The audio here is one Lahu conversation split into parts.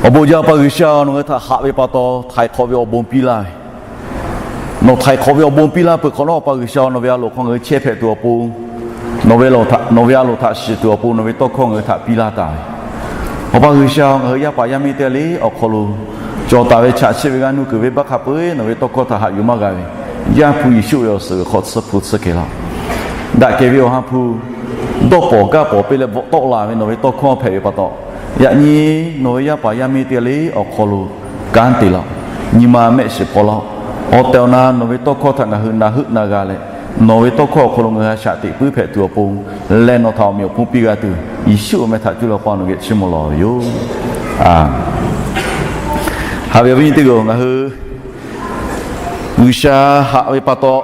Awˬ bon jaˇ, Awˬ pa G'uiˬsha, nawˬ ngaˬ hui htaꞈ haꞈ ve pa taw htaiˍ hk'awꞈ ve awˬ bon piˇ laˇ ve, nawˬ htaiˍ hk'awꞈ ve awˬ bon piˇ laˇ peuˬ hk'awꞈ nawˉ, Awˬ pa G'uiˬsha, nawˬ ve a loˍ hk'aw ngaˬ hui chehˇ hpehꞈ tuˬ awˬ pon, nawˬ ve, nawˬ ve a loˍ htaꞈ shiˍ tuˬ awˬ pon nawˬ ve tawˇ hkawˇ ngaˬ hui htaꞈ piˇ laˇ taˍ ve, Awˬ pa G'uiˬsha, ngaˬ hui yaˇ paˍ yaˇ miˇ teˇ g'aˇ le awˬ hk'aw lo cawˬ taˍ ve chaꞈ chiˆ ve g'aˇ nuˇ kuiˬ ve baˆ hk'a peu-eˬ nawˬ ve tawˇ hkawˇ htaꞈ haꞈ yuˬ maˇ g'a ve, Yaˇ hpu Yeˍsuˆ ve awˬ suhˍ g'uiˬ hk'aw tsuhˇ hpu tsuhˇ kehˬ laˇ. Daꞈ kehˬ ve Awˬ ha hpu dawˇ pawˍ gaˇ pawˍ piˇ leh bvuhꞈ tawˆ la ve nawˬ ve tawˇ hkawˇ hpehꞈ ve pa taw, yaꞈ nyi nawˬ ve yaˇ paˍ yaˇ miˇ teˇ g'aˇ le awˬ hk'aw lo kanˉ te laˇ-oˆ. Nyi ma mehˆ shiˍ hpaw laˇ-oˆ. Awˬ tehˬ awˬ na nawˬ ve tawˇ hkawˇ htaꞈ ngaˬ hui na heuˆ na g'a leh, nawˬ ve tawˇ hkawˇ awˬ hk'aw lo ngaˬ hui a shaꞈ teꞈ puiˉ hpehꞈ tuˬ awˬ pon leh nawˬ htaꞈ awˬ meꞈ awˬ hponˇ piˇ g'a tuˬ, Yeˍsuˆ awˬ meh htaꞈ cuˇ leh Awˬ pa nawˬ geh chiˇ mvuh lawˬ ve yoˬ. Haꞈ ve awˬ viˉ nyi teˇ g'aˇ-oˬ, ngaˬ hui G'uiˬsha haꞈ ve pa taw,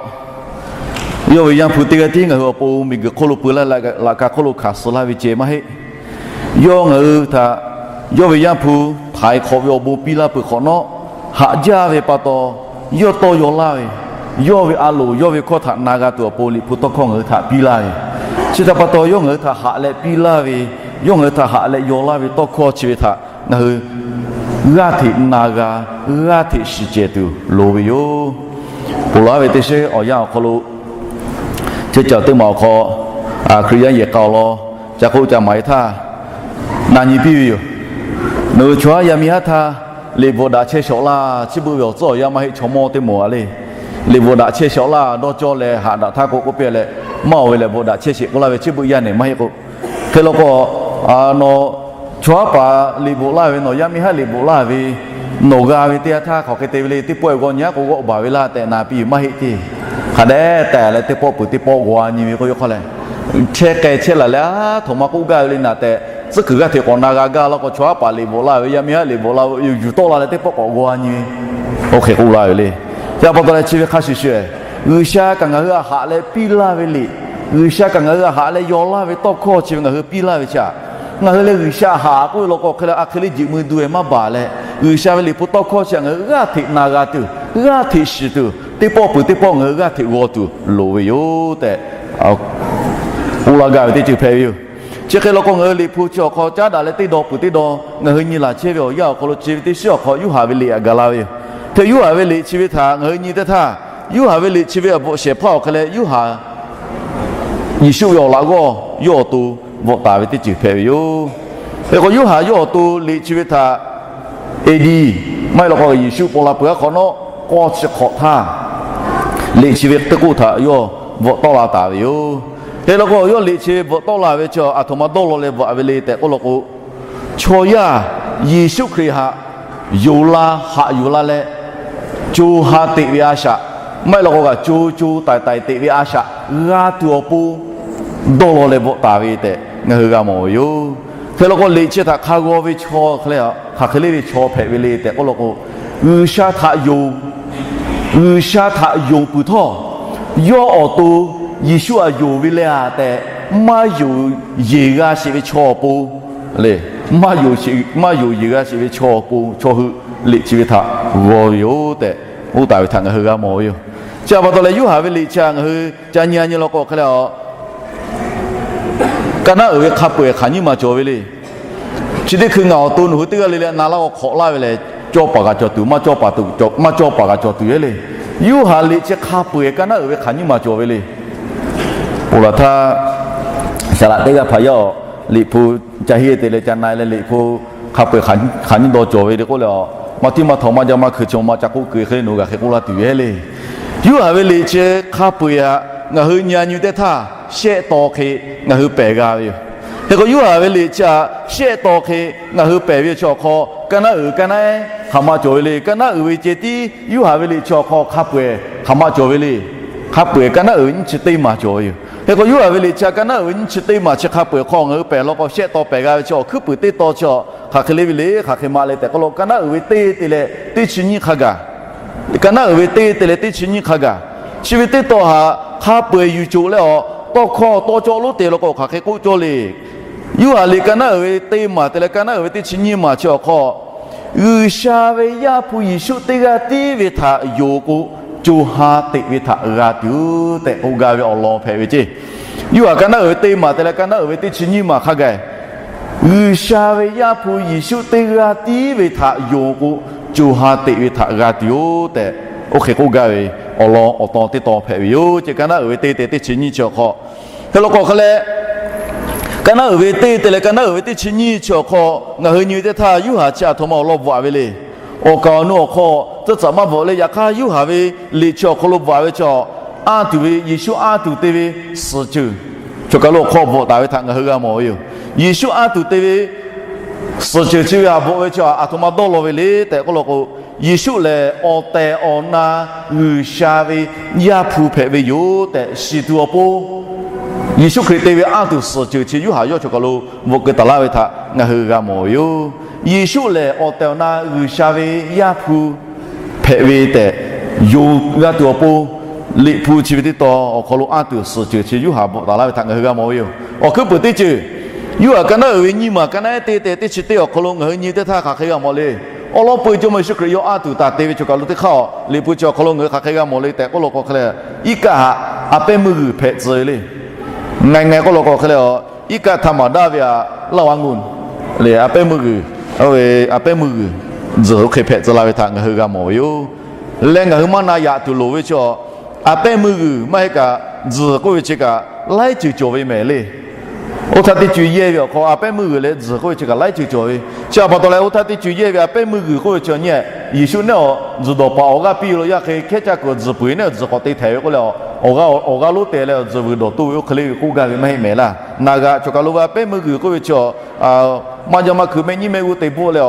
yawˇ ve Yaˇ hpu teˇ g'aˇ tiˉ ngaˬ hui awˬ pon miˬguiˬ hk'oˆ lo peu laˇ, laꞈ ka hk'oˆ lo hkanˍ suh laˇ ve ceh maˇ heˆ. Yawˇ ngaˬ hui htaꞈ, yawˇ ve Yaˇ hpu htaiˍ hk'awꞈ ve awˬ bon piˇ laˇ peuˬ hk'awꞈ nawˉ, haꞈ jaˇ ve pa taw, yawˇ tawˇ yaw laˇ ve, yawˇ ve a loˍ yawˇ ve hkawˇ htaꞈ na g'a tuˬ awˬ pon Liꞈ hpu tawˇ hkawˇ ngaˬ hui htaꞈ piˇ laˇ ve, chi htaꞈ pa taw yawˇ ngaˬ hui htaꞈ haꞈ leh piˇ laˇ ve, yawˇ ngaˬ hui htaꞈ haꞈ leh yaw laˇ ve tawˇ hkawˇ chi ve htaꞈ ngaˬ hui g'aˇ hteꞈ na g'a, g'aˇ hteꞈ shiˍ cehˬ tuˬ loˍ ve yoˬ. Ponˬ laˬ ve teˇ sheˉ awˬ yanˇ awˬ hk'aw lo, chehˇ caˬ teˇ maˬ awˬ hk'aw, Hkriꞈ yaˇ yehˬ k'a awˬ lawn ca k'oˆ ca maˍ e htaˇ, na nyi piˇ ve yoˬ. Nawˬ hui chaw haˉ yaˇ miˇ haˉ htaˇ, liꞈ bvuhꞈ daꞈ chehˇ shawˍ laˇ, chi beuꞈ ve awˬ tcuhˉ awˬ yanˇ maˇ heˆ, chaw mawˇ teˇ moˍ a le. Liꞈ bvuhꞈ daꞈ chehˇ shawˍ laˇ, dawˇ cawˇ leh haꞈ daꞈ htaˇ k'o k'oˆ piˇ leh, maˇ oˬ ve lehˬ bvuhꞈ daꞈ chehˇ sheˍ k'oˆ laˇ ve chi beuꞈ yaˇ nehˬ maˇ heˆ k'o. Hk'e law k'o, nawˬ chaw haˉ paˍ liꞈ bvuhꞈ laˇ ve, nawˬ yaˇ miˇ haˉ liꞈ bvuhꞈ laˇ ve, nawˬ g'a ve teˇ yanˇ htaˇ hk'aˬ hk'e te ve le, teˇ pawˆ e g'aw nyi aˉ k'o g'awˆ baˬ ve laˇ tehꞈ na piˇ maˇ heˆ ceˇ. Hk'a dehꞈ tehꞈ leh teˇ pawˆ peuˬ teˇ pawˆ g'aw nyi ve k'o, yawˇ hk'aˇ lehˬ, chehˇ k'ai chehˇ laˬ leh a htoꞈ ma k'oˆ gaˇ ve le naˍ tehꞈ, tcuhˉ kuiˬ g'aˇ hteꞈ k'awꞈ na g'a gaˇ law k'o, chaw haˉ paˍ liꞈ bvuhꞈ laˇ ve, yaˇ miˇ haˉ liꞈ bvuhꞈ laˇ ve, yuˬ tawˆ la leh teˇ pawˆ k'awꞈ g'aw nyi ve, oˇ hk'e k'oˆ laˇ ve le. Chi pa taw leh chi ve hk'a shuˍ shuˍ, G'uiˬsha kaꞈ ngaˬ hui htaꞈ haꞈ leh piˇ laˇ ve liꞈ, G'uiˬsha kaꞈ ngaˬ hui htaꞈ haꞈ leh yaw laˇ ve tawˇ hkawˇ chi ve ngaˬ hui piˇ laˇ ve chi htaꞈ, ngaˬ hui leh G'uiˬsha haꞈ k'oˆ ve law k'o hk'e leh a hk'e le jiꞈ mui du e maˇ baˬ leh, G'uiˬsha ve liꞈ hpu tawˇ hkawˇ chi htaꞈ ngaˬ hui g'aˇ hteꞈ na g'a tuˬ, g'aˇ hteꞈ shiˍ tuˬ, teˇ pawˆ peuˬ teˇ pawˆ ngaˬ hui g'aˇ hteꞈ g'aw tuˬ loˍ ve yoˬ tehꞈ k'oˆ laˇ gaˇ ve teˇ ceuˬ hpehꞈ ve yoˬ. Chi hk'e law k'o ngaˬ hui liꞈ hpu chi awˬ hk'aw caˉ daꞈ leh teˇ daw peuˬ teˇ daw ngaˬ hui nyi laˬ chehˇ ve awˬ yanˇ awˬ hk'aw lo chi ve teˇ shiˉ awˬ hk'aw Yoˇhanˬ ve liꞈ htaꞈ gaˬ la ve yoˬ. Hk'e Yoˇhanˬ ve liꞈ chi ve htaꞈ ngaˬ hui nyi teˇ htaˇ, Yoˇhanˬ ve liꞈ chi ve awˬ bvuhꞈ shehˍ hpaˇ awˬ hk'e leh Yoˇhanˬ Yeˍsuˆ ve awˬ laꞈ g'awˇ yawˇ awˬ to bvuhꞈ taˍ ve teˇ ceuˬ hpehꞈ ve yoˬ. Hk'e k'o Yoˇhanˬ yawˇ awˬ to liꞈ chi ve htaꞈ A D, maˇ heˆ law k'o Yeˍsuˆ paw la peuˬ aˉ hk'awꞈ nawˉ k'awˇ chi hk'awꞈ htaˇ, liꞈ chi ve teˇ k'oˆ htaꞈ yawˇ bvuhꞈ tawˆ la taˍ ve yoˬ. Hk'e law k'o yawˇ liꞈ chi bvuhꞈ tawˆ la ve chi aˬ htoꞈ ma dawˇ law leh bvuhꞈ ve le tehꞈ k'oˆ law k'o, chaw yaˇ Yeˍsuˆ Hkriꞈ htaꞈ yonˍ la haꞈ yuˬ la leh, co ha teꞈ ve a shaꞈ, maˇ heˆ law k'o kaꞈ co co taiˍ taiˍ teꞈ ve a shaꞈ g'a tuˬ awˬ pon dawˇ law leh bvuhꞈ taˍ ve tehꞈ ngaˬ hui g'a mawˬ ve yoˬ. Hk'e law k'o liꞈ chi htaꞈ hk'a g'aw ve chaw hk'aˬ hk'e le ve chaw hpehꞈ ve le tehꞈ k'oˆ law k'o, G'uiˬsha htaꞈ yonˍ, G'uiˬsha htaꞈ yonˍ peuˬ htawˇ, yawˇ awˬ to Yeˍsuˆ htaꞈ yonˍ ve le a tehꞈ maˇ yonˍ yeˬ g'a sheˍ ve chaw awˬ pon le, maˇ yonˍ yeˬ g'a sheˍ ve chaw awˬ pon chaw hui liꞈ chi ve htaꞈ g'aw ve yoˬ tehꞈ k'oˆ taˍ ve htaꞈ ngaˬ hui g'a mawˬ ve yoˬ. Chi pa taw leh Yoˇhanˬ ve liꞈ chi htaꞈ ngaˬ hui ca nyi a nyi law k'o hk'e le a Kaˍnaˆ uiˍ ve hk'a peu-eˬ hk'aˬ nyiˇ maˬ cawˬ ve le. Chi teˇ hkui ngaˬ awˬ to nawˬ hui teˇ g'aˇ le le na laˇ k'o hk'awꞈ laˇ ve lehˬ, cawˇ paˍ g'a cawˬ tuˬ, maˇ cawˇ paˍ tuˬ, maˇ cawˇ paˍ g'a cawˬ tuˬ yoˬ le. Yoˇhanˬ liꞈ chi hk'a peu-eˬ Kaˍnaˆ uiˍ ve hk'aˬ nyiˇ maˬ cawˬ ve le. Oˬ laˬ htaˇ, saˍ laꞈ teˇ g'aˇ hpaˍ yaˇ liꞈ hpu ca henˇ te leh ca na leh liꞈ hpu hk'a peu-eˬ hk'aˬ nyiˇ daw cawˬ ve le k'oˆ leh a, maˇ tiˉ maˇ htaw maˇ jaˇ maˇ hkui chi maˇ ca k'oˆ keu hk'e le nawˬ g'a hk'e k'oˆ laˇ tuˬ yoˬ le. Yoˇhanˬ ve liꞈ chi hk'a peu-eˬ htaꞈ ngaˬ hui nyi a nyi teˇ htaˇ shehˆ taw hk'e ngaˬ hui pehˬ g'a ve yoˬ. Hk'e k'o Yoˇhanˬ ve liꞈ chi htaꞈ shehˆ taw hk'e ngaˬ hui pehˬ ve chi awˬ hk'aw Kaˍnaˆ uiˍ Kaˍnaˆ ehˉ hk'aˬ ma cawˬ ve le. Kaˍnaˆ uiˍ ve ceh tiˉ Yoˇhanˬ ve liꞈ chi awˬ hk'aw hk'a peu-eˬ hk'aˬ ma cawˬ ve le. Hk'a peu-eˬ Kaˍnaˆ uiˍ ve nyiˇ chi teˇ maˬ cawˬ ve yoˬ. Hk'e k'o Yoˇhanˬ ve liꞈ chi htaꞈ Kaˍnaˆ uiˍ ve nyiˇ chi teˇ maˬ chi hk'a peu-eˬ hk'aw ngaˬ hui pehˬ law k'o shehˆ taw pehˬ g'a ve chi awˬ hkuiˉ puiˍ teˇ taw chi hk'aˬ hk'e le ve le, hk'aˬ hk'e ma le tehꞈ k'oˆ law, Kaˍnaˆ uiˍ ve teˇ te leh teˇ chi nyiˇ hk'a gaˬ Kaˍnaˆ uiˍ ve teˇ te leh teˇ chi nyiˇ hk'a gaˬ. Chi ve teˇ taw htaꞈ hk'a peu-eˬ yuˬ coˬ leh awˬ tawˇ hkawˇ tawˇ cawˇ lonˉ te law k'o hk'aˬ hk'e k'oˆ cawˇ le. Yoˇhanˬ liꞈ Kaˍnaˆ uiˍ ve teˇ maˬ te leh Kaˍnaˆ uiˍ ve teˇ chi nyiˇ maˬ chi awˬ hk'aw G'uiˬsha ve Yaˇ hpu Yeˍsuˆ teˇ g'aˇ tiˉ ve htaꞈ yonˍ k'o, co ha teꞈ ve htaꞈ g'a tuˬ tehꞈ k'oˆ gaˇ ve awˬ lawn hpehꞈ ve ceˇ. Yoˇhanˬ Kaˍnaˆ uiˍ ve teˇ maˬ te leh Kaˍnaˆ uiˍ ve teˇ chi nyiˇ maˬ hk'a gaˬ G'uiˬsha ve Yaˇ hpu Yeˍsuˆ teˇ g'aˇ tiˉ ve htaꞈ yonˍ k'o, co ha teꞈ ve htaꞈ g'a tuˬ yoˬ tehꞈ, oˇ hk'e k'oˆ gaˇ ve awˬ lawn awˬ tawn teˇ tawn hpehꞈ ve yoˬ. Chi ka naˉ uiˍ ve teˇ te teˇ chi nyiˇ chi awˬ hk'aw, hk'e law k'o hk'e leh, ka naˉ uiˍ ve teˇ te leh ka naˉ uiˍ ve teˇ chi nyiˇ chi awˬ hk'aw ngaˬ hui nyi ve teˇ htaˇ, Yoˇhanˬ chi aˬ htoꞈ ma awˬ lawn bvuhꞈ ve le. Awˬ kaˍ awˬ nu awˬ hk'aw tcuh tcuhꞈ maˇ bvuhꞈ le. Yaꞈ hk'aˇ, Yoˇhanˬ ve liꞈ chi awˬ hk'aw lo bvuhꞈ ve chi, anˇ tuˬ ve, Yeˍsuˆ anˇ tuˬ te ve suhˍ ceuˬ choˬ kaˬ lo awˬ hk'aw bvuhꞈ taˍ ve htaꞈ ngaˬ hui g'a mawˬ ve yoˬ. Yeˍsuˆ anˇ tuˬ te ve suhˍ ceuˬ chi ve htaꞈ bvuhꞈ ve chi aˬ htoꞈ ma dawˇ law ve le tehꞈ k'oˆ law k'o, Yeˍsuˆ lehˬ awˬ tehˬ awˬ na G'uiˬsha ve Yaˇ hpu hpehꞈ ve yoˬ tehꞈ shiˍ tuˬ awˬ pon, Yeˍsuˆ Hkriꞈ te ve anˇ tuˬ suhˍ ceuˬ chi Yoˇhanˬ yawˇ choˬ kaˬ lo bvuhꞈ keu taˍ laˇ ve htaꞈ ngaˬ hui g'a mawˬ ve yoˬ. Yeˍsuˆ lehˬ awˬ tehˬ awˬ na G'uiˬsha ve Yaˇ hpu hpehꞈ ve tehꞈ yonˍ g'a tuˬ awˬ pon, liꞈ hpu chi ve teˇ tawn awˬ hk'aw lo anˇ tuˬ suhˍ ceuˬ chi Yoˇhanˬ bvuhꞈ taˍ laˇ ve htaꞈ ngaˬ hui g'a mawˬ ve yoˬ. Awˬ hkuiˉ puiˍ teˇ ceuˬ, Yoˇhanˬ ka naˉ uiˍ ve nyiˇ maˬ ka naˉ ehˉ te tehꞈ teˇ chi teˇ awˬ hk'aw lo ngaˬ hui nyi teˇ htaˇ hk'aˬ hk'e g'a mawˬ le. Awˬ lawn peu Jawˇmawˇ Yeˍsuˆ Hkriꞈ yawˇ anˇ tuˬ taˍ te ve choˬ kaˬ lo teˇ hk'aˇ, liꞈ hpu chi awˬ hk'aw lo ngaˬ hui hk'aˬ hk'e g'a mawˬ le tehꞈ k'oˆ law k'o hk'e leh, iˉ kaˆ haꞈ a pehˉ meuˇ g'uiˬ hpehꞈ tcuh ve le. Ngaˬ ngaˬ k'oˆ law k'o hk'e leh, iˉ kaˆ htaꞈ maˍ daˇ ve aꞈ laˇ wa ngeuˬ le, a pehˉ meuˇ g'uiˬ, a pehˉ meuˇ g'uiˬ tzuhˬ oˇ hk'e hpehꞈ tcuh la ve htaꞈ ngaˬ hui g'a mawˬ ve yoˬ. Leh ngaˬ hui maˇ na yaꞈ tuˬ loˍ ve chi, a pehˉ meuˇ g'uiˬ maˇ heˆ kaꞈ tzuhˬ k'oˆ ve chi kaꞈ laiˉ ceuˬ cawˬ ve mehˍ le. Oˇ htaˇ teˇ co yehˇ ve awˬ hk'aw a pehˉ meuˇ g'uiˬ leh tzuhˬ k'oˆ ve chi kaꞈ laiˉ ceuˬ cawˬ ve. Chi htaꞈ pa taw leh oˇ htaˇ teˇ co yehˇ ve a pehˉ meuˇ g'uiˬ k'oˆ ve chi nyi, Yeˍsuˆ neˉ awˬ tzuhˬ dawˬ paˍ awˬ g'aˇ piˇ lo yaˇ hk'e hkehˉ caˇ kuiˬ awˬ tzuhˬ peuˬ eˬ neˉ awˬ tzuhˬ k'awꞈ te htehꞈ ve k'oˆ leh, awˬ g'aˇ awˬ g'aˇ lonˉ te leh awˬ tzuhˬ vuiˬ dawˬ toˆ ve oˇ hk'e le ve k'oˆ gaˇ ve maˇ heˆ mehˍ laˇ. Naˍ g'aꞈ choˬ kaˬ lo ve a pehˉ meuˇ g'uiˬ k'oˆ ve chi, maˇ jaˇ maˇ hkui mehˆ nyiˇ mehˆ g'uˇ te bvuhˆ leh,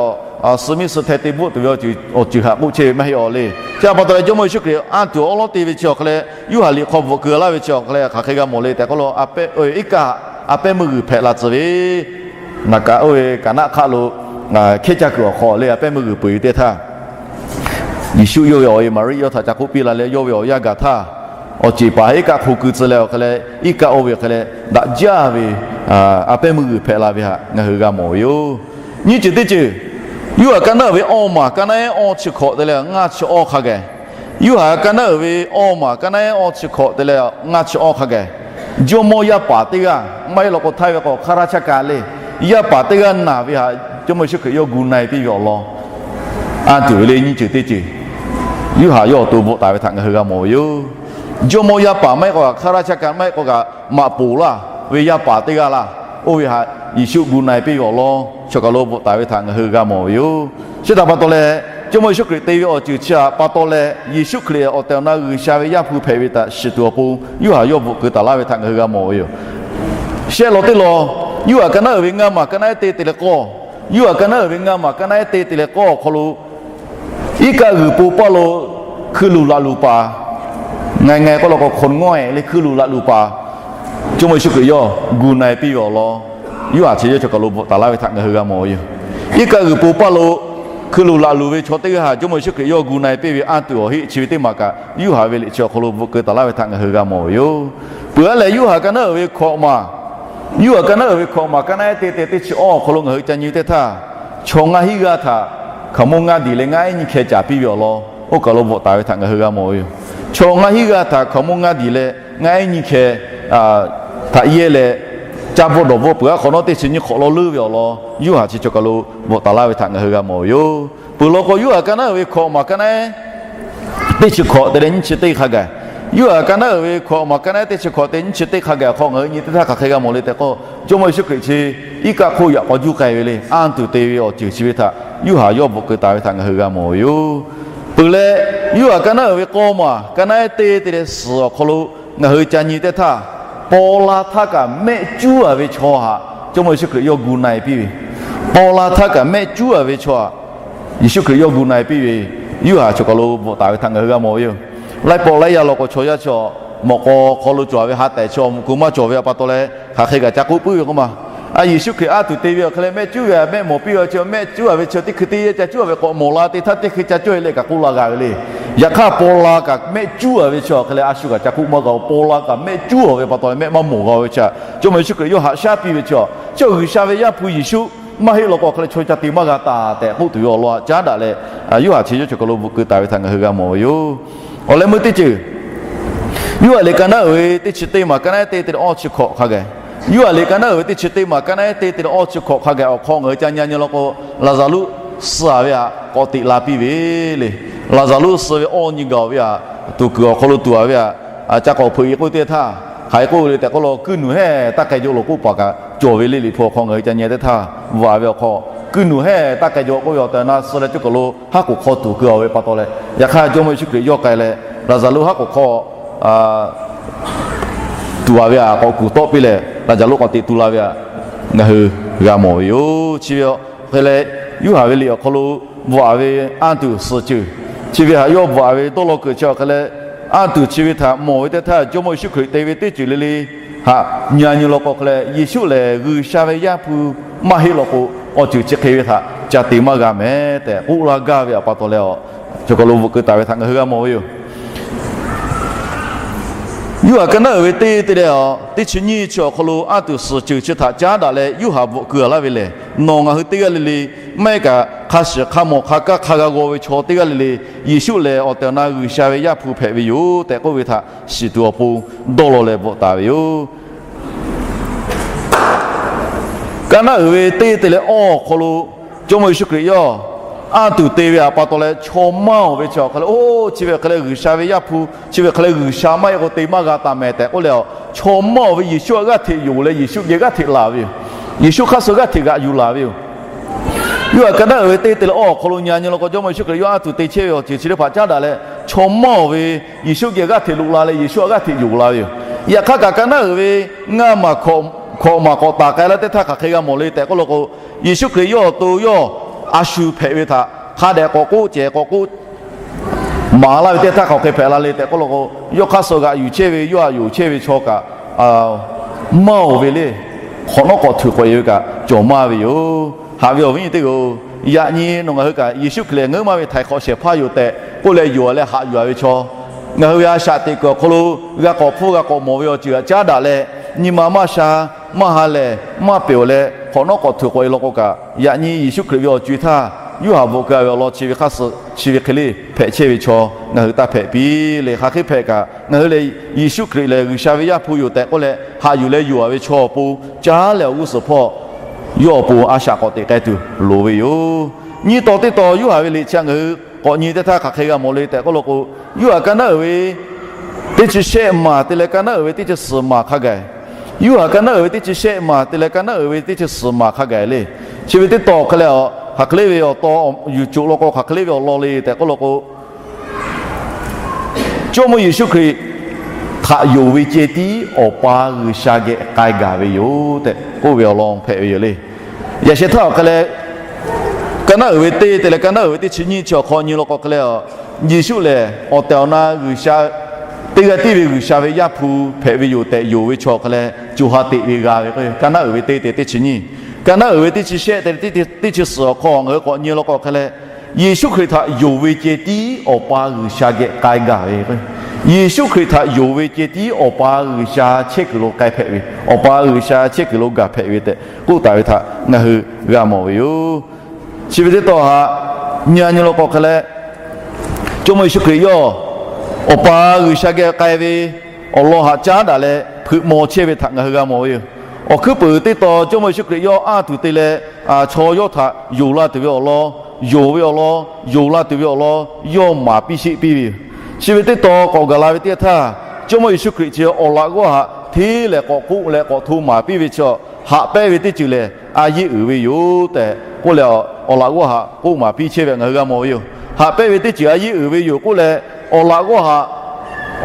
suh miˇ suh hteh te bvuhˆ tuˬ ve awˬ ceuˬ haꞈ k'oˆ chehˇ ve maˇ heˆ awˬ le. Chi htaꞈ pa taw leh Jawˇmawˇ Yeˍsuˆ Hkriꞈ anˇ tuˬ awˬ lawn te ve chi awˬ hk'e leh, Yoˇhanˬ liꞈ hk'aw bvuhꞈ keu laˇ ve chi awˬ hk'e leh hk'aˬ hk'e g'a mawˬ le tehꞈ k'oˆ lo, iˉ kaˆ a pehˉ meuˇ g'uiˬ hpehꞈ la tcuh ve naˍ kaꞈ oˇ ve kaˍnaˆ hk'aˆ lo hkehˉ caˇ kuiˬ awˬ hk'aw le a pehˉ meuˇ g'uiˬ peuˬ ve teˇ htaˇ, Yeˍsuˆ yawˇ ve awˬ e Maˍriˆ yawˇ htaꞈ ca k'oˆ piˇ la leh, yawˇ ve awˬ yanˇ gaˬ htaˇ, awˬ ceˬ paˍ iˉ kaˆ hk'o keu tcuh leh awˬ hk'e leh, iˉ kaˆ oˇ ve awˬ hk'e leh daꞈ jaˇ ve a pehˉ meuˇ g'uiˬ hpehꞈ la ve htaꞈ ngaˬ hui g'a mawˬ ve yoˬ. Nyiˇ ceuˬ teˇ ceuˬ, Yoˇhanˬ ka naˉ uiˍ ve awˇ maˬ ka naˉ ehˉ awˇ chi hkawꞈ te leh ngaˇ chi awˇ hk'a gaˬ. Yoˇhanˬ ka naˉ uiˍ ve awˇ maˬ ka naˉ ehˉ awˇ chi hkawꞈ te leh ngaˇ chi awˇ hk'a gaˬ. Jawˇmawˇ yaˇ paˍ teˇ g'aˇ maˇ heˆ law k'o htaiˇ ve k'o hk'a hraˇ chaˇ ka le, yaˇ paˍ teˇ g'aˇ naˬ ve htaꞈ Jawˇmawˇ Yeˍsuˆ Hkriꞈ yawˇ gu na-e piˇ ve awˬ lawn anˇ tuˬ ve le nyiˇ ceuˬ teˇ ceuˬ, Yoˇhanˬ yawˇ awˬ to bvuhꞈ taˍ ve htaꞈ ngaˬ hui g'a mawˬ ve yoˬ. Jawˇmawˇ yaˇ paˍ maˇ heˆ k'o kaꞈ hk'a hraˇ chaˇ ka maˇ heˆ k'o kaꞈ maꞈ poˍ laˇ ve yaˇ paˍ teˇ g'aˇ laˇ, oˇ ve htaꞈ Yeˍsuˆ gu na-e piˇ ve awˬ lawn choˬ kaˬ lo bvuhꞈ taˍ ve htaꞈ ngaˬ hui g'a mawˬ ve yoˬ. Chi htaꞈ pa taw leh, Jawˇmawˇ Yeˍsuˆ Hkriꞈ te ve awˬ ceuˬ chi htaꞈ pa taw leh, Yeˍsuˆ Hkriꞈ awˬ tehˬ awˬ na G'uiˬsha ve Yaˇ hpu hpehꞈ ve htaꞈ shiˍ tuˬ awˬ pon Yoˇhanˬ yawˇ bvuhꞈ keu taˍ laˇ ve htaꞈ ngaˬ hui g'a mawˬ ve yoˬ. Shehˆ law teˇ law, Yoˇhanˬ ka naˉ uiˍ ve ngaˇ maˬ ka naˉ ehˉ te te leh k'awˇ, Yoˇhanˬ ka naˉ uiˍ ve ngaˇ maˬ ka naˉ ehˉ te te leh k'awˇ awˬ hk'aw lo, iˉ kaˆ g'uiˬ po paˇ lo hkui luˬ laꞈ luˬ paˍ, ngaˬ ngaˬ k'oˆ law k'o hk'aw ngawˇ-e le hkui luˬ laꞈ luˬ paˍ, Jawˇmawˇ Yeˍsuˆ Hkriꞈ yawˇ gu na-e piˇ ve awˬ lawn, Yoˇhanˬ chi yawˇ choˬ kaˬ lo bvuhꞈ taˍ laˇ ve htaꞈ ngaˬ hui g'a mawˬ ve yoˬ. Iˉ kaˆ g'uiˬ po paˇ lo hkui luˬ laꞈ luˬ ve chaw teˇ g'aˇ htaꞈ Jawˇmawˇ Yeˍsuˆ Hkriꞈ yawˇ gu na-e piˇ ve anˇ tuˬ awˬ heˆ chi ve teˇ maˬ kaꞈ, Yoˇhanˬ ve liꞈ chi awˬ hk'aw lo bvuhꞈ keu taˍ laˇ ve htaꞈ ngaˬ hui g'a mawˬ ve yoˬ. Peuˬ aˉ leh, Yoˇhanˬ ka naˉ uiˍ ve hkawꞈ maˬ, Yoˇhanˬ ka naˉ uiˍ ve hkawꞈ maˬ ka naˉ ehˉ te te teˇ chi awˇ awˬ hk'aw lo ngaˬ hui ca nyi teˇ htaˇ, chaw ngaˇ hinˉ g'aˇ htaꞈ hkaoˍmonˇ ngaˇ diˬ leh ngaˇ ehˉ nyiˇ hkeh caˍ piˇ ve awˬ lawn oˇ kaˬ lo bvuhꞈ taˍ ve htaꞈ ngaˬ hui g'a mawˬ ve yoˬ. Chaw ngaˇ hinˉ g'aˇ htaꞈ hkaoˍmonˇ ngaˇ diˬ leh ngaˇ ehˉ nyiˇ hkeh htaꞈ yehˇ leh, caˇ bvuhˆ dawˬ bvuhˆ peuˬ aˉ hk'awꞈ nawˉ teˇ chi nyiˇ hk'awꞈ lawˇ leuˉ ve awˬ lawn Yoˇhanˬ chi choˬ kaˬ lo bvuhꞈ taˍ laˇ ve htaꞈ ngaˬ hui g'a mawˬ ve yoˬ. Peuˬ law k'o, Yoˇhanˬ ka naˉ uiˍ ve hkawꞈ maˬ ka naˉ ehˉ teˇ chi hkawꞈ te leh nyiˇ chi teˇ hk'a gaˬ, Yoˇhanˬ ka naˉ uiˍ ve hkawꞈ maˬ ka naˉ ehˉ teˇ chi hkawꞈ te nyiˇ chi teˇ hk'a gaˬ awˬ hk'aw ngaˬ hui nyi teˇ htaˇ hk'aˬ hk'e g'a mawˬ le tehꞈ k'o, Jawˇmawˇ Yeˍsuˆ Hkriꞈ chi iˉ kaˆ hk'oˆ yaꞈ k'aw juˇ k'ai ve le. Anˇ tuˬ te ve awˬ ceuˬ chi ve htaꞈ Yoˇhanˬ yawˇ bvuhꞈ keu taˍ ve htaꞈ ngaˬ hui g'a mawˬ ve yoˬ. Peuˬ leh, Yoˇhanˬ ka naˉ uiˍ ve k'awˇ maˬ ka naˉ ehˉ te te leh suhˍ awˬ hk'aw lo ngaˬ hui ca nyi teˇ htaˇ, paw la htaˇ kaꞈ mehˆ cuˉ-a ve chaw htaꞈ Jawˇmawˇ Yeˍsuˆ Hkriꞈ yawˇ gu na-e piˇ ve, paw la htaˇ kaꞈ mehˆ cuˉ-a ve chaw htaꞈ Yeˍsuˆ Hkriꞈ yawˇ gu na-e piˇ ve, Yoˇhanˬ choˬ kaˬ lo bvuhꞈ taˍ ve htaꞈ ngaˬ hui g'a mawˬ ve yoˬ. Laiˉ pawˆ laiˉ yaˇ law k'o, chaw yaˇ chi mawꞈ k'aw hk'aw lo cawˬ ve ha tehˬ chi awˬ moˍ keu maˇ cawˬ ve pa taw leh, hk'aˬ hk'e kaꞈ ca k'oˆ puiˉ ve k'oˆ ma. A, Yeˍsuˆ Hkriꞈ anˇ tuˬ te ve awˬ hk'e leh mehˆ cuˉ ve, mehˆ mawˬ piˇ ve chi mehˆ cuˉ-a ve chi teˇ hkui teˇ yanˇ ca cuˉ-a ve k'awꞈ mawˬ la teˇ htaˇ teˇ hkui ca cawˇ-e leh kaꞈ k'oˆ la g'a ve le. Yaꞈ hk'aˇ, paw la kaꞈ mehˆ cuˉ-a ve chi awˬ hk'e leh a shu kaꞈ ca k'oˆ maˇ g'a-o. Paw la kaꞈ mehˆ cuˉ-a ve pa taw leh mehˆ maˇ mawˬ g'a-o ve chi, Jawˇmawˇ Yeˍsuˆ Hkriꞈ yawˇ haꞈ shaˉ piˇ ve chi, chi G'uiˬsha ve Yaˇ hpu Yeˍsuˆ maˇ heˆ law k'o hk'e leh chaw ca te maˇ g'a taˍ tehꞈ k'oˆ tuˬ ve awˬ lawn htaꞈ caˉ daꞈ leh, Yoˇhanˬ chi yawˇ choˬ kaˬ lo bvuhꞈ keu taˍ ve htaꞈ ngaˬ hui g'a mawˬ ve yoˬ. Awˬ leh meuˇ teˇ ceuˬ, Yoˇhanˬ liꞈ ka naˉ uiˍ ve teˇ chi teˇ maˬ ka naˉ ehˉ te te leh awˇ chi hkawꞈ hk'a gaˬ, Yoˇhanˬ liꞈ ka naˉ uiˍ ve teˇ chi teˇ maˬ, ka naˉ ehˉ teˇ te leh awˇ chi hkawꞈ hk'a gaˬ awˬ hk'aw ngaˬ hui ca nyi nyi law k'o, Laˍzaˍruˆ suh-a ve htaꞈ k'awꞈ teꞈ la piˇ ve le. Laˍzaˍruˆ suh ve awˇ nyi gaˬ-oˬ ve htaꞈ, tuˍ kuiˬ awˬ hk'aw lo tuˍ-a ve htaꞈ, ca k'awꞈ hpeuꞈ-e k'oˆ teˇ htaˇ, hk'aˬ hk'e k'oˆ ve le tehꞈ k'oˆ law, kuiˇ nuˬ hehˇ taˇ k'ai jaw lo k'oˆ paˍ kaꞈ cawˬ ve le. Liꞈ hpu awˬ hk'aw ngaˬ hui ca nyi teˇ htaˇ, vaꞈ ve awˬ hk'aw, kuiˇ nuˬ hehˇ taˇ k'ai jaw k'oˆ ve awˬ tehˬ awˬ na suh leh cawˇ kaˬ lo haˉ k'oˍ hk'aw tuˍ keu-a ve pa taw leh, yaꞈ hk'aˇ Jawˇmawˇ Yeˍsuˆ Hkriꞈ yawˇ k'ai leh, Laˍzaˍruˆ haˉ k'oˍ hk'aw tuˍ-a ve htaꞈ k'awꞈ kuˬ tawˆ piˇ leh, Laˍzaˍruˆ k'awꞈ teꞈ tu la ve htaꞈ ngaˬ hui g'a mawˬ ve yoˬ. Chi ve hk'e leh, Yoˇhanˬ ve liꞈ awˬ hk'aw lo bvuhꞈ-a ve anˇ tuˬ suhˍ ceuˬ, chi ve htaꞈ yawˇ bvuhꞈ-a ve dawˇ law kuiˬ chi awˬ hk'e leh, anˇ tuˬ chi ve htaꞈ mawˬ ve teˇ htaˇ, Jawˇmawˇ Yeˍsuˆ Hkriꞈ te ve teˇ ceuˬ le le htaꞈ nyi nyi law k'o hk'e leh, Yeˍsuˆ lehˬ G'uiˬsha ve Yaˇ hpu maˇ heˆ law k'o, awˬ ceuˬ chi hk'e ve htaꞈ ca te maˇ g'a mehˍ tehꞈ k'oˆ laˇ gaˇ ve htaꞈ pa taw leh, cawˬ kaˬ lo bvuhꞈ keu taˍ ve htaꞈ ngaˬ hui g'a mawˬ ve yoˬ. Yoˇhanˬ ka naˉ uiˍ ve teˇ te leh teˇ chi nyiˇ chi awˬ hk'aw lo anˇ tuˬ suhˍ ceuˬ chi htaꞈ caˉ daꞈ leh Yoˇhanˬ bvuhꞈ keu-a laˇ ve lehˬ, nawˬ ngaˬ hui teˇ g'aˇ le le, maˇ heˆ kaꞈ hk'a shiˍ hk'a mawˬ hk'a kaˇ hk'a g'a g'aw ve chaw teˇ g'aˇ le le, Yeˍsuˆ lehˬ awˬ tehˬ awˬ na G'uiˬsha ve Yaˇ hpu hpehꞈ ve yoˬ tehꞈ k'oˆ ve htaꞈ shiˍ tuˬ awˬ pon dawˇ law leh bvuhꞈ taˍ ve yoˬ. Ka naˉ uiˍ ve teˇ te leh awˇ awˬ hk'aw lo, Jawˇmawˇ Yeˍsuˆ Hkriꞈ yawˇ anˇ tuˬ te ve htaꞈ pa taw leh, chaw maˇ-oˬ ve chi awˬ hk'e leh, oˇ chi ve hk'e leh G'uiˬsha ve Yaˇ hpu, chi ve hk'e leh G'uiˬsha maˇ heˆ k'o te maˇ g'a taˍ mehˍ tehꞈ k'oˆ leh, chaw maˇ-oˬ ve Yeˍsuˆ htaꞈ g'aˇ hteꞈ yonˍ leh Yeˍsuˆ geh g'aˇ hteꞈ laˬ ve yoˬ. Yeˍsuˆ hk'aˇ suh g'aˇ hteꞈ g'aꞈ yuˬ laˬ ve yoˬ. Yoˇhanˬ ka naˉ uiˍ ve teˇ te leh awˇ awˬ hk'aw lo nyi nyi law k'o, Jawˇmawˇ Yeˍsuˆ Hkriꞈ yawˇ anˇ tuˬ te chehˇ ve awˬ ceuˬ chi teˇ hpaˍ caˉ daꞈ leh, chaw maˇ-oˬ ve Yeˍsuˆ geh g'aˇ hteꞈ loꞈ la leh Yeˍsuˆ htaꞈ g'aˇ hteꞈ yonˍ la ve yoˬ. Yaꞈ hk'aˇ kaꞈ ka naˉ uiˍ ve ngaˇ maˬ hkawꞈ maˬ k'awꞈ taˍ k'ai laˇ teˇ htaˇ hk'aˬ hk'e g'a mawˬ le tehꞈ k'oˆ law k'o, Yeˍsuˆ Hkriꞈ yawˇ awˬ to yawˇ a shu hpehꞈ ve htaꞈ hk'a dehꞈ k'awꞈ k'oˆ cehˬ k'awꞈ k'oˆ maˍ laˇ ve teˇ htaˇ hk'aˬ hk'e hpehꞈ la le tehꞈ k'oˆ law k'o, yawˇ hk'aˇ suh g'aꞈ yuˬ chehˇ ve, yawˇ htaꞈ yonˍ chehˇ ve chaw kaꞈ maˇ-oˬ ve le, hk'awꞈ nawˉ k'awꞈ htuꞈ k'awꞈ-e ve kaꞈ cawˬ maˇ ve yoˬ. Haꞈ ve awˬ viˉ nyi teˇ g'aˇ-oˬ, yaꞈ nyi nawˬ ngaˬ hui kaꞈ Yeˍsuˆ Hkriꞈ lehˬ ngeuˉ maˇ ve htaiˍ hk'awꞈ shehˍ hpaˇ yoˬ tehꞈ k'oˆ leh yonˍ leh haꞈ yuˬ-a ve chaw, ngaˬ hui ve a shaꞈ teꞈ kuiˬ awˬ hk'aw lo g'a k'awꞈ hpfuhˇ g'a k'awꞈ mawˬ ve awˬ ceuˬ htaꞈ caˉ daꞈ leh, nyi ma maˇ sha, maˇ ha lehˬ, maˇ pehˬ-oˬ leh hk'awꞈ nawˉ k'awꞈ htuꞈ k'awꞈ-e law k'o kaꞈ, yaꞈ nyi Yeˍsuˆ Hkriꞈ ve awˬ co-e htaˇ, Yoˇhanˬ bvuhꞈ keu-a ve awˬ lawn chi ve hk'aˇ suh chi ve hk'e le hpehꞈ chehˇ ve chaw ngaˬ hui taˇ hpehꞈ piˇ le. Hk'aˬ hk'e hpehꞈ kaꞈ, ngaˬ hui lehˬ Yeˍsuˆ Hkriꞈ lehˬ G'uiˬsha ve Yaˇ hpu yoˬ tehꞈ k'oˆ leh haꞈ yuˬ leh yonˍ-a ve chaw awˬ pon caˉ leh awˬ g'uˇ suhˍ hpawˇ yawˇ awˬ pon a shaꞈ k'awꞈ teꞈ k'ai tuˬ loˍ ve yoˬ. Nyiˇ taw teˇ taw Yoˇhanˬ ve liꞈ chi ngaˬ hui k'awꞈ nyi teˇ htaˇ hk'aˬ hk'e g'a mawˬ le tehꞈ k'oˆ law k'o, Yoˇhanˬ ka naˉ uiˍ ve teˇ chi shehˆ maˬ te leh ka naˉ uiˍ ve teˇ chi suhˍ maˬ hk'a gaˬ, Yoˇhanˬ ka naˉ uiˍ ve teˇ chi shehˆ maˬ te leh ka naˉ uiˍ ve teˇ chi suhˍ maˬ hk'a gaˬ le. Chi ve teˇ taw hk'e leh, hk'aˬ hk'e le ve awˬ taw yuˬ coˬ law k'o, hk'aˬ hk'e le ve awˬ lawn le tehꞈ k'oˆ law k'o, Jawˇmawˇ Yeˍsuˆ Hkriꞈ htaꞈ yonˍ ve ceh tiˉ Awˬ pa G'uiˬsha geh k'ai gaˬ ve yoˬ tehꞈ k'oˆ ve awˬ lawn hpehꞈ ve yoˬ le. Yaꞈ sheh htaˇ awˬ hk'e leh, ka naˉ uiˍ ve teˇ te leh ka naˉ uiˍ ve teˇ chi nyiˇ chi awˬ hk'aw nyi law k'o hk'e leh, Yeˍsuˆ lehˬ awˬ tehˬ awˬ na G'uiˬsha, teˇ g'aˇ tiˉ ve G'uiˬsha ve Yaˇ hpu hpehꞈ ve yoˬ tehꞈ yonˍ ve chaw hk'e leh, co ha teꞈ ve g'a ve k'o, ka naˉ uiˍ ve teˇ te teˇ chi nyiˇ, ka naˉ uiˍ ve teˇ chi shehˆ te leh teˇ chi suhˍ awˬ hk'aw ngaˬ hui k'awꞈ nyi law k'o hk'e leh, Yeˍsuˆ Hkriꞈ htaꞈ yonˍ ve ceh tiˉ Awˬ pa G'uiˬsha geh k'ai gaˬ ve k'o, Yeˍsuˆ Hkriꞈ htaꞈ yonˍ ve ceh tiˉ Awˬ pa G'uiˬsha chehˇ kuiˬ lo k'ai hpehꞈ ve, Awˬ pa G'uiˬsha chehˇ kuiˬ lo gaˬ hpehꞈ ve tehꞈ k'oˆ taˍ ve htaꞈ ngaˬ hui g'a mawˬ ve yoˬ. Chi ve teˇ taw htaꞈ nyi nyi law k'o hk'e leh, Jawˇmawˇ Yeˍsuˆ Hkriꞈ yawˇ Awˬ pa G'uiˬsha geh k'ai ve awˬ lawn htaꞈ caˉ daꞈ leh hpeuꞈ maw chehˇ ve htaꞈ ngaˬ hui g'a mawˬ ve yoˬ. Awˬ hkuiˉ puiˍ teˇ taw Jawˇmawˇ Yeˍsuˆ Hkriꞈ yawˇ anˇ tuˬ te leh, chaw yawˇ htaꞈ yonˍ la tuˬ ve awˬ lawn, yonˍ ve awˬ lawn, yonˍ la tuˬ ve awˬ lawn yawˇ maˍ piˇ sheˆ piˇ ve yoˬ. Chi ve teˇ taw k'awꞈ gaˬ la ve teˇ htaˇ, Jawˇmawˇ Yeˍsuˆ Hkriꞈ chi awˬ laꞈ g'awˇ htaꞈ hteˇ lehˬ k'awꞈ k'oˆ leh k'awꞈ hto maˍ piˇ ve chi, haꞈ pehnˇ ve teˇ ceuˬ lehˬ a yeˇ uiˍ ve yoˬ tehꞈ k'oˆ leh, awˬ laꞈ g'awˇ htaꞈ k'oˆ maˍ piˇ chehˇ ve ngaˬ hui g'a mawˬ ve yoˬ. Haꞈ pehnˇ ve teˇ ceuˬ a yeˇ uiˍ ve yoˬ k'oˆ leh, awˬ laꞈ g'awˇ htaꞈ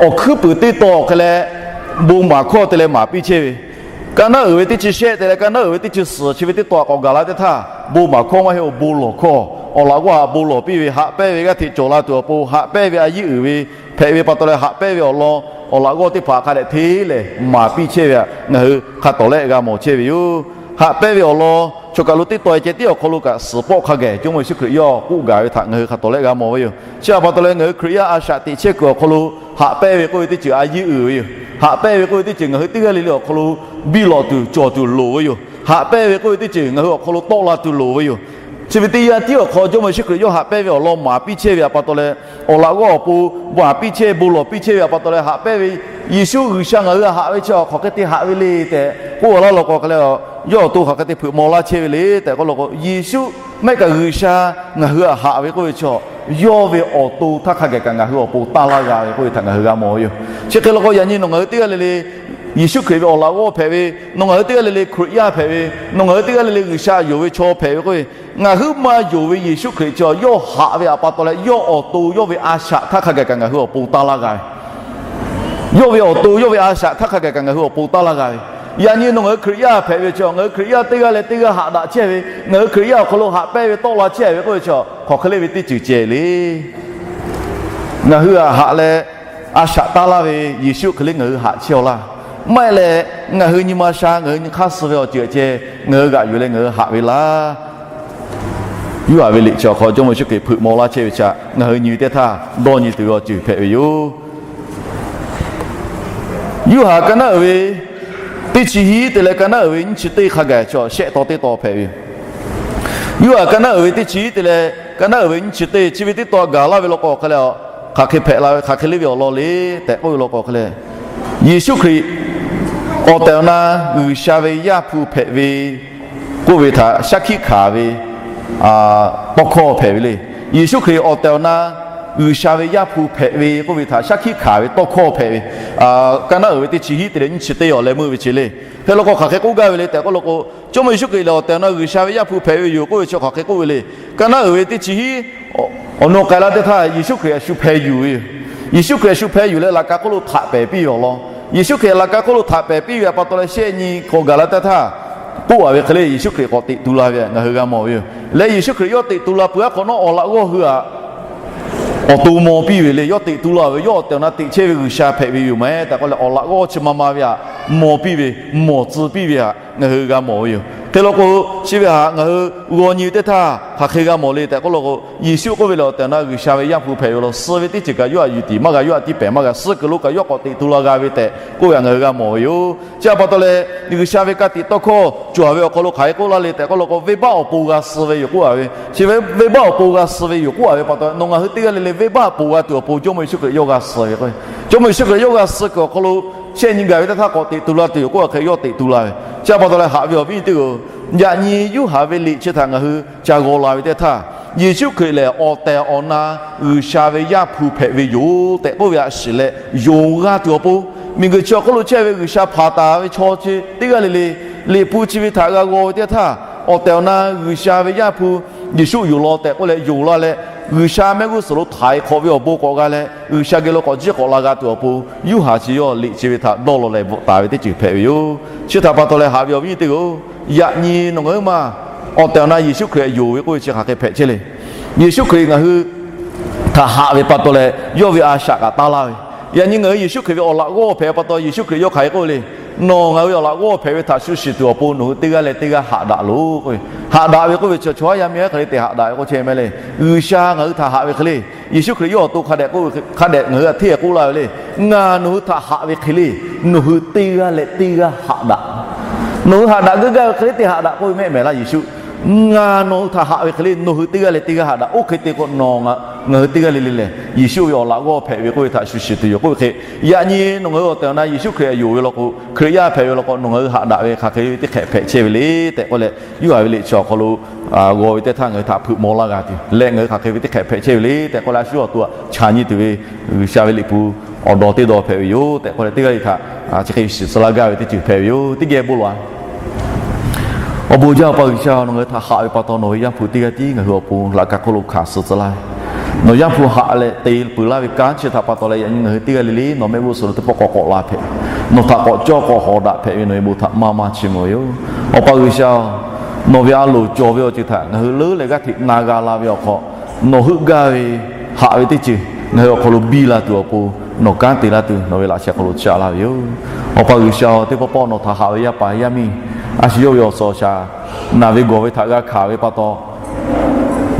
awˬ hkuiˉ puiˍ teˇ taw hk'e leh bon maˍ hkawˇ te leh maˍ piˇ chehˇ ve, ka naˉ uiˍ ve teˇ chi shehˆ te leh ka naˉ uiˍ ve teˇ chi suhˍ chi ve teˇ taw k'awꞈ gaˬ la teˇ htaˇ, bon maˍ hkawˇ maˇ heˆ-oˬ, bon lawˬ hkawˇ. Awˬ laꞈ g'awˇ htaꞈ bon lawˬ piˇ ve, haꞈ pehnˇ ve g'aˇ hteꞈ cawˬ la tuˬ awˬ pon haꞈ pehnˇ ve a yeˇ uiˍ ve hpehꞈ ve pa taw leh, haꞈ pehnˇ ve awˬ lawn awˬ laꞈ g'awˇ teˇ hpaˍ hk'a dehꞈ hteˇ lehˬ maˍ piˇ chehˇ ve htaꞈ ngaˬ hui hk'a tawˍ lehˆ g'a mawˬ chehˇ ve yoˬ. Haꞈ pehnˇ ve awˬ lawn chaw kaˬ lo teˇ taw ceh tiˉ awˬ hk'aw lo kaꞈ suhˍ pawˆ hk'a gaˬ Jawˇmawˇ Yeˍsuˆ Hkriꞈ yawˇ k'oˆ gaˬ ve htaꞈ ngaˬ hui hk'a tawˍ lehˆ g'a mawˬ ve yoˬ. Chi htaꞈ pa taw leh ngaˬ hui Hkriꞈ yaˇ a shaꞈ teꞈ chehˇ kuiˬ awˬ hk'aw lo haꞈ pehnˇ ve k'oˆ ve teˇ ceuˬ a yeˇ uiˍ ve yoˬ. Haꞈ pehnˇ ve k'oˆ ve teˇ ceuˬ ngaˬ hui teˇ g'aˇ le le awˬ hk'aw lo biˇ lawꞈ tuˬ cawˬ tuˬ loˍ ve yoˬ. Haꞈ pehnˇ ve k'oˆ ve teˇ ceuˬ ngaˬ hui awˬ hk'aw lo tawˆ la tuˬ loˍ ve yoˬ. Chi ve teˇ yanˇ tiˉ awˬ hk'aw Jawˇmawˇ Yeˍsuˆ Hkriꞈ yawˇ haꞈ pehnˇ ve awˬ lawn maˍ piˇ chehˇ ve htaꞈ pa taw leh, awˬ laꞈ g'awˇ awˬ pon maˍ piˇ chehˇ, bon lawˬ piˇ chehˇ ve htaꞈ pa taw leh, haꞈ pehnˇ ve Yeˍsuˆ G'uiˬsha ngaˬ hui htaꞈ haꞈ ve chi hk'aˬ hk'e te haꞈ ve le tehꞈ k'oˆ laˇ law k'o hk'e leh, yawˇ awˬ to hk'aˬ hk'e te hpeuꞈ maw laˇ chehˇ ve le tehꞈ k'oˆ law k'o, Yeˍsuˆ maˇ heˆ kaꞈ G'uiˬsha ngaˬ hui htaꞈ haꞈ ve k'oˆ ve chi, yawˇ ve awˬ to htaˇ hk'a gaˬ kaꞈ ngaˬ hui awˬ pon taˇ laˇ g'a ve k'oˆ ve htaꞈ ngaˬ hui g'a mawˬ ve yoˬ. Chi hk'e law k'o, yaꞈ nyi nawˬ ngaˬ hui teˇ g'aˇ le le Yeˍsuˆ Hkriꞈ ve awˬ laꞈ g'awˇ hpehꞈ ve, nawˬ ngaˬ hui teˇ g'aˇ le le Hkriꞈ yaˇ hpehꞈ ve, nawˬ ngaˬ hui teˇ g'aˇ le le G'uiˬsha yonˍ ve chaw hpehꞈ ve k'oˆ ve, ngaˬ huiˉ ma yonˍ ve Yeˍsuˆ Hkriꞈ chi yawˇ haꞈ ve htaꞈ pa taw leh, yawˇ awˬ to yawˇ ve a shaꞈ htaˇ hk'a gaˬ kaꞈ ngaˬ hui awˬ pon taˇ laˇ g'a ve, yawˇ ve awˬ to yawˇ ve a shaꞈ htaˇ hk'a gaˬ kaꞈ ngaˬ hui awˬ pon taˇ laˇ g'a ve. Yaꞈ nyi nawˬ ngaˬ hui Hkriꞈ yaˇ hpehꞈ ve chi, ngaˬ hui Hkriꞈ yaˇ teˇ g'aˇ leh teˇ g'aˇ haꞈ daꞈ chehˇ ve, ngaˬ hui Hkriꞈ yaˇ awˬ hk'aw lo haꞈ pehnˇ ve tawˆ la chehˇ ve k'oˆ ve chi, hk'aˬ hk'e le ve teˇ ceuˬ ceh le. Ngaˬ hui htaꞈ haꞈ leh a shaꞈ taˇ laˇ ve Yeˍsuˆ hk'e le ngaˬ hui haꞈ chehˇ-aw laˇ. Maˇ heˆ leh, ngaˬ hui nyi ma sha ngaˬ hui nyi hk'aˇ suh ve awˬ ceuˬ ceh ngaˬ hui g'aꞈ yuˬ leh ngaˬ hui haꞈ ve laˇ. Yoˇhanˬ ve liꞈ chi awˬ hk'aw Jawˇmawˇ Yeˍsuˆ Hkriꞈ hpeuꞈ maw laˇ chehˇ ve chi, ngaˬ hui nyi ve teˇ htaˇ dawˇ nyi tuˬ ve awˬ ceuˬ hpehꞈ ve yoˬ. Yoˇhanˬ ka naˉ uiˍ ve teˇ chi hiˉ te leh ka naˉ uiˍ ve nyiˇ chi teˇ hk'a gaˬ chi shehˆ taw teˇ taw hpehꞈ ve yoˬ. Yoˇhanˬ ka naˉ uiˍ ve teˇ chi hiˉ te leh ka naˉ uiˍ ve nyiˇ chi teˇ chi ve teˇ taw gaˬ laˇ ve law k'o hk'e leh, hk'aˬ hk'e hpehꞈ la ve, hk'aˬ hk'e le ve awˬ lawn le tehꞈ k'oˆ ve law k'o hk'e leh, Yeˍsuˆ Hkriꞈ awˬ tehˬ awˬ na G'uiˬsha ve Yaˇ hpu hpehꞈ ve k'oˆ ve htaꞈ shaˉ hkiˆ hkanˍ ve tawˇ hkawˇ hpehꞈ ve le. Yeˍsuˆ Hkriꞈ awˬ tehˬ awˬ na G'uiˬsha ve Yaˇ hpu hpehꞈ ve k'oˆ ve htaꞈ shaˉ hkiˆ hkanˍ ve tawˇ hkawˇ hpehꞈ ve, ka naˉ uiˍ ve teˇ chi hiˉ te leh nyiˇ chi teˇ awˬ leh meuˇ ve chi le. Hk'e law k'o hk'aˬ hk'e k'oˆ gaˇ ve le tehꞈ k'oˆ law k'o, Jawˇmawˇ Yeˍsuˆ Hkriꞈ lehˬ awˬ tehˬ awˬ na G'uiˬsha ve Yaˇ hpu hpehꞈ ve yoˬ k'oˆ ve chi hk'aˬ hk'e k'oˆ ve le. Ka naˉ uiˍ ve teˇ chi hiˉ awˬ nu k'ai la teˇ htaˇ, Yeˍsuˆ Hkriꞈ a shu hpeh yuˬ ve yoˬ. Yeˍsuˆ Hkriꞈ a shu hpeh yuˬ leh laꞈ ka hk'oˆ lo htaꞈ pehˍ piˇ ve awˬ lawn, Yeˍsuˆ Hkriꞈ laꞈ ka hk'oˆ lo htaꞈ pehˍ piˇ ve pa taw leh shehˆ nyi hk'aw gaˬ la teˇ htaˇ, k'oˆ a ve hk'e le Yeˍsuˆ Hkriꞈ k'awꞈ teꞈ tu la ve ngaˬ hui g'a mawˬ ve yoˬ. Leh Yeˍsuˆ Hkriꞈ yawˇ teꞈ tu la peuˬ aˉ hk'awꞈ nawˉ awˬ laꞈ g'awˇ hui htaꞈ awˬ to maw piˇ ve le. Yawˇ teꞈ tu la ve, yawˇ awˬ tehˬ awˬ na teꞈ chehˇ ve G'uiˬsha hpehꞈ ve yoˬ mehˍ tehꞈ k'oˆ leh, awˬ laꞈ g'awˇ chi ma ma ve htaꞈ maw piˇ ve, mawˬ tcuh piˇ ve htaꞈ ngaˬ hui g'a mawˬ ve yoˬ. Hk'e law k'o, chi ve htaꞈ ngaˬ hui g'aw nyi ve teˇ htaˇ hk'aˬ hk'e g'a mawˬ le tehꞈ k'oˆ law k'o, Yeˍsuˆ k'oˆ ve lehˬ awˬ tehˬ awˬ na G'uiˬsha ve Yaˇ hpu hpehꞈ ve law, suh ve teˇ ceuˬ kaꞈ yawˇ htaꞈ yuˬ tiˍ maˇ g'a, yawˇ htaꞈ tiˇ pehˍ maˇ g'a, suh kuiˬ lo kaꞈ yawˇ k'awꞈ teꞈ tu la g'a ve tehꞈ k'oˆ ve htaꞈ ngaˬ hui g'a mawˬ ve yoˬ. Chi htaꞈ pa taw leh, G'uiˬsha ve ka tiꞈ tawˇ hkawˇ cawˬ ve awˬ hk'aw lo hk'aˬ hk'e k'oˆ laˇ le tehꞈ k'oˆ law k'o, venˇbaˆ awˬ pon g'a suh ve yoˬ k'oˆ a ve. Chi ve venˇbaˆ awˬ pon g'a suh ve yoˬ k'oˆ a ve pa taw, nawˬ ngaˬ hui teˇ g'aˇ le le venˇbaˆ awˬ pon g'a tuˬ awˬ pon Jawˇmawˇ Yeˍsuˆ Hkriꞈ yawˇ g'a suh ve k'o, Jawˇmawˇ Yeˍsuˆ Hkriꞈ yawˇ g'a suh kuiˬ awˬ hk'aw lo shehˆ nyi gaˬ ve teˇ htaˇ k'awꞈ teꞈ tu la tuˬ yoˬ k'oˆ a hk'e yawˇ teꞈ tu la ve. Chi htaꞈ pa taw leh haꞈ ve awˬ viˉ awˬ nyi teˇ hpaˍ-oˬ, yaꞈ nyi Yoˇhanˬ ve liꞈ chi htaꞈ ngaˬ hui ca g'aw la ve teˇ htaˇ, Yeˍsuˆ Hkriꞈ lehˬ awˬ tehˬ awˬ na G'uiˬsha ve Yaˇ hpu hpehꞈ ve yoˬ tehꞈ k'oˆ ve htaꞈ shiˍ leh yonˍ g'a tuˬ awˬ pon, miˬguiˬ chi awˬ hk'oˆ lo chehˇ ve G'uiˬsha hpanˍ taˍ ve chaw chi teˇ g'aˇ le le, Liꞈ hpu chi ve htaꞈ g'a g'aw ve teˇ htaˇ, awˬ tehˬ awˬ na G'uiˬsha ve Yaˇ hpu Yeˍsuˆ yoˬ law tehꞈ k'oˆ leh yonˍ la leh, G'uiˬsha mehˆ g'uˇ suhˍ lo htaiˍ hk'awꞈ ve awˬ bon k'awꞈ g'a leh, G'uiˬsha geh lo k'awꞈ jiˇ k'awꞈ la g'a tuˬ awˬ pon, Yoˇhanˬ chi yawˇ liꞈ chi ve htaꞈ dawˇ law leh bvuhꞈ taˍ ve teˇ ceuˬ hpehꞈ ve yoˬ. Chi htaꞈ pa taw leh haꞈ ve awˬ viˉ teˇ hpaˍ-oˬ, yaꞈ nyi nawˬ ngaˬ hui maˇ awˬ tehˬ awˬ na Yeˍsuˆ Hkriꞈ yonˍ ve k'oˆ ve chi hk'aˬ hk'e hpehꞈ chehˇ le. Yeˍsuˆ Hkriꞈ ngaˬ hui htaꞈ haꞈ ve pa taw leh yawˇ ve a shaꞈ kaꞈ taˇ laˇ ve. Yaꞈ nyi ngaˬ hui Yeˍsuˆ Hkriꞈ ve awˬ laꞈ g'awˇ hpehꞈ pa taw Yeˍsuˆ Hkriꞈ yawˇ hk'aˬ hk'e k'oˆ ve le. Nawˬ ngaˬ hui ve awˬ laꞈ g'awˇ hpehꞈ ve htaꞈ shu shiˍ tuˬ awˬ pon nawˬ hui teˇ g'aˇ leh teˇ g'aˇ haꞈ daꞈ loˬ k'oˆ ve. Haꞈ daꞈ ve k'oˆ ve chi chaw yaˇ miˇ yaˇ hk'aˬ hk'e le tehꞈ haꞈ daꞈ ve k'oˆ chehˇ meh le. G'uiˬsha ngaˬ hui htaꞈ haꞈ ve hk'e le. Yeˍsuˆ Hkriꞈ yawˇ awˬ to hk'a dehꞈ k'oˆ ve hk'a dehꞈ ngaˬ hui htaꞈ hteˇ k'oˆ laˇ ve le. Ngaˬ nawˬ hui htaꞈ haꞈ ve hk'e le, nawˬ hui teˇ g'aˇ leh teˇ g'aˇ haꞈ daꞈ. Nawˬ hui haꞈ daꞈ gaˇ gaˇ ve hk'e le teˇ haꞈ daꞈ k'oˆ ve mehˆ mehˍ laˇ Yeˍsuˆ. Ngaˬ nawˬ hui htaꞈ haꞈ ve hk'e le, nawˬ hui teˇ g'aˇ leh teˇ g'aˇ haꞈ daꞈ. Oˇ hk'e te k'o, nawˬ ngaˬ hui teˇ g'aˇ le le lehˬ Yeˍsuˆ ve awˬ laꞈ g'awˇ hpehꞈ ve k'oˆ ve htaꞈ shu shiˍ tuˬ yoˬ k'oˆ ve hk'e, yaꞈ nyi nawˬ ngaˬ hui awˬ tehˬ awˬ na Yeˍsuˆ Hkriꞈ htaꞈ yonˍ ve law k'o, Hkriꞈ yaˇ hpehꞈ ve law k'o, nawˬ ngaˬ hui haꞈ daꞈ ve hk'aˬ hk'e ve teˇ hk'ehꞈ hpehꞈ chehˇ ve le tehꞈ k'oˆ leh, Yoˇhanˬ ve liꞈ chi awˬ hk'aw lo g'aw ve teˇ htaˇ ngaˬ hui htaꞈ hpeuꞈ maw laˇ g'a tuˬ leh, ngaˬ hui hk'aˬ hk'e ve teˇ hk'ehꞈ hpehꞈ chehˇ ve le tehꞈ k'oˆ leh, a shu awˬ to htaꞈ chaꞈ nyi tuˬ ve G'uiˬsha ve liꞈ hpu awˬ daw teˇ daw hpehꞈ ve yoˬ tehꞈ k'oˆ leh, teˇ g'aˇ le htaꞈ chi hk'e shiˍ tcuh laˇ gaˇ ve teˇ ceuˬ hpehꞈ ve yoˬ. Teˇ geh bon lawˬ-a. Awˬ bon jaˇ Awˬ pa G'uiˬsha, nawˬ ngaˬ hui htaꞈ haꞈ ve pa taw nawˬ ve Yaˇ hpu teˇ g'aˇ tiˉ ngaˬ hui awˬ pon laꞈ ka hk'oˆ lo hkanˍ suh tcuh laˇ ve. Nawˬ Yaˇ hpu haꞈ leh te peuˬ laˇ ve kanˉ chi htaꞈ pa taw leh, yaꞈ nyi ngaˬ hui teˇ g'aˇ le le nawˬ mehˆ g'uˇ suhˍ lo teˇ pawˆ k'awꞈ k'awꞈ la hpehꞈ, nawˬ htaꞈ k'awꞈ cawˇ k'awꞈ hawˍ daꞈ hpehꞈ ve nawˬ ve bon htaꞈ maˇ maˇ chiˇ mvuh ve yoˬ. Awˬ pa G'uiˬsha-oˬ, nawˬ ve a loˍ cawˬ ve awˬ ceuˬ htaꞈ ngaˬ hui leuˉ leh g'aˇ hteꞈ na g'a la ve awˬ hk'aw, nawˬ heuˆ gaˇ ve haꞈ ve teˇ ceuˬ ngaˬ hui awˬ hk'aw lo biˇ la tuˬ awˬ pon, nawˬ kanˉ te laˇ tuˬ nawˬ ve laꞈ sheh hk'aw lo chaꞈ laˇ ve yoˬ. Awˬ pa G'uiˬsha-oˬ, teˇ pawˆ pawˆ nawˬ htaꞈ haꞈ ve yaˇ paˍ yaˇ miˇ, a shu yawˇ ve awˬ suhˍ awˬ shaˍ naˬ ve gawˬ ve htaꞈ g'a hkanˍ ve pa taw,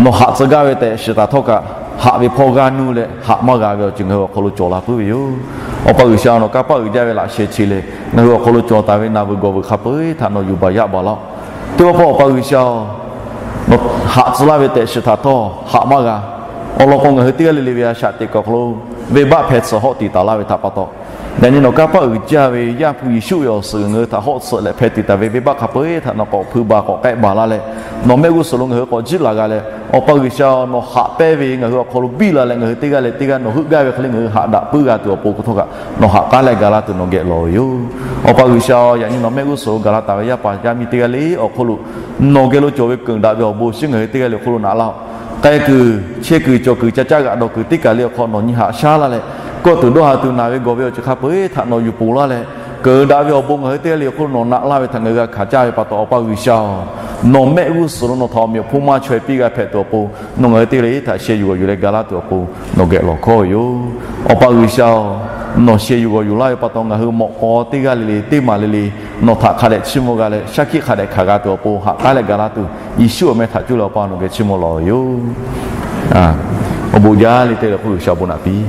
nawˬ haꞈ tcuh gaˇ ve tehꞈ shiˍ taˍ htawˇ kaꞈ, haꞈ ve hpawˇ g'aˇ nuˇ leh haꞈ maˇ g'a ve awˬ ceuˬ ngaˬ hui awˬ hk'aw lo cawˬ la puiˉ ve yoˬ. Awˬ pa G'uiˬsha, nawˬ kanˇ paˆ uiˍ jaˇ ve laꞈ sheh chi lehˬ, ngaˬ hui awˬ hk'aw lo cawˬ taˍ ve naˬ veuˬ gawˬ veuˬ hk'a peu-eˬ htaꞈ nawˬ yuˬ baˬ yaˇ baˬ laˇ-oˆ. Teˇ pawˆ pawˆ Awˬ pa G'uiˬsha-oˬ, nawˬ haꞈ tcuh laˇ ve tehꞈ shiˍ taˍ htawˇ haꞈ maˇ g'a. Awˬ lawn k'o, ngaˬ hui teˇ g'aˇ le le ve a shaꞈ teꞈ kuiˬ awˬ hk'aw lo venˇbaˆ hpeh tsuhꞈ hawˆ tiˍ taˍ laˇ ve htaꞈ pa taw, Yaꞈ nyi nawˬ kanˇ paˆ uiˍ jaˇ ve Yaˇ hpu Yeˍsuˆ ve awˬ suhˍ ngaˬ hui htaꞈ hawˆ tsuhꞈ leh hpeh tuˬ taˍ ve venˇbaˆ hk'a peu-eˬ htaꞈ nawˬ k'awꞈ hpui baˬ k'awꞈ k'ehˆ baˬ laˇ leh, nawˬ mehˆ g'uˇ suhˍ lo ngaˬ hui k'awꞈ jiˇ laˬ g'a leh, Awˬ pa G'uiˬsha, nawˬ haꞈ pehnˇ ve ngaˬ hui awˬ hk'aw lo biˇ la leh, ngaˬ hui teˇ g'aˇ leh teˇ g'aˇ nawˬ heuˆ gaˇ ve hk'e le ngaˬ hui haꞈ daꞈ puiˉ g'a tuˬ awˬ pon hk'aw htawˇ kaꞈ nawˬ ha k'aˉ leh ga laˇ tuˬ nawˬ geh lawˬ ve yoˬ. Awˬ pa G'uiˬsha, yaꞈ nyi nawˬ mehˆ g'uˇ suhˍ lo gaˬ la taˍ ve yaˇ paˍ yaˇ miˇ teˇ g'aˇ le awˬ hk'aw lo nawˬ geh lo cawˬ ve keunˍ daꞈ ve awˬ bon shinˉ ngaˬ hui teˇ g'aˇ le awˬ hk'aw lo naꞈ laˇ-oˆ. K'ai kuiˬ chehˇ kuiˬ cawˬ kuiˬ ca caˇ g'aꞈ dawˬ kuiˬ teˇ kaˬ le awˬ hk'aw nawˬ nyi haꞈ shaˉ laˇ leh, kawˆ tuˬ dawˇ ha tuˬ naˬ ve gawˬ ve awˬ ceuˬ hk'a peu-eˬ htaꞈ nawˬ yuˬ ponˬ laˇ leh, keunˍ daꞈ ve awˬ bon ngaˬ hui teˇ g'aˇ le awˬ hk'aw lo nawˬ naꞈ laˇ ve htaꞈ ngaˬ hui g'a hkanˍ caˇ ve pa taw, Awˬ pa G'uiˬsha-oˬ, nawˬ mehˆ g'uˇ suhˍ lo nawˬ htaꞈ awˬ meꞈ awˬ hponˇ maˇ chaweh piˇ g'a hpehꞈ tuˬ awˬ pon nawˬ ngaˬ hui teˇ g'aˇ le htaꞈ sheh yuˬ g'awˬ yuˬ leh ga laˇ tuˬ awˬ pon nawˬ geh lawˬ hkawˇ ve yoˬ. Awˬ pa G'uiˬsha-oˬ, nawˬ sheh yuˬ g'awˬ yuˬ laˇ ve pa taw ngaˬ hui mawꞈ k'aw teˇ g'aˇ le le teˇ maˬ le le nawˬ htaꞈ hk'a dehꞈ chiˇ mvuh g'a leh shaˉ hkiˆ hk'a dehꞈ hkanˍ g'a tuˬ awˬ pon ha k'aˉ leh ga laˇ tuˬ Yeˍsuˆ awˬ meh htaꞈ cuˇ leh Awˬ pa nawˬ geh chiˇ mvuh lawˬ ve yoˬ. Awˬ bon jaˇ le te leh hk'oˆ G'uiˬsha awˬ bon naꞈ piˇ.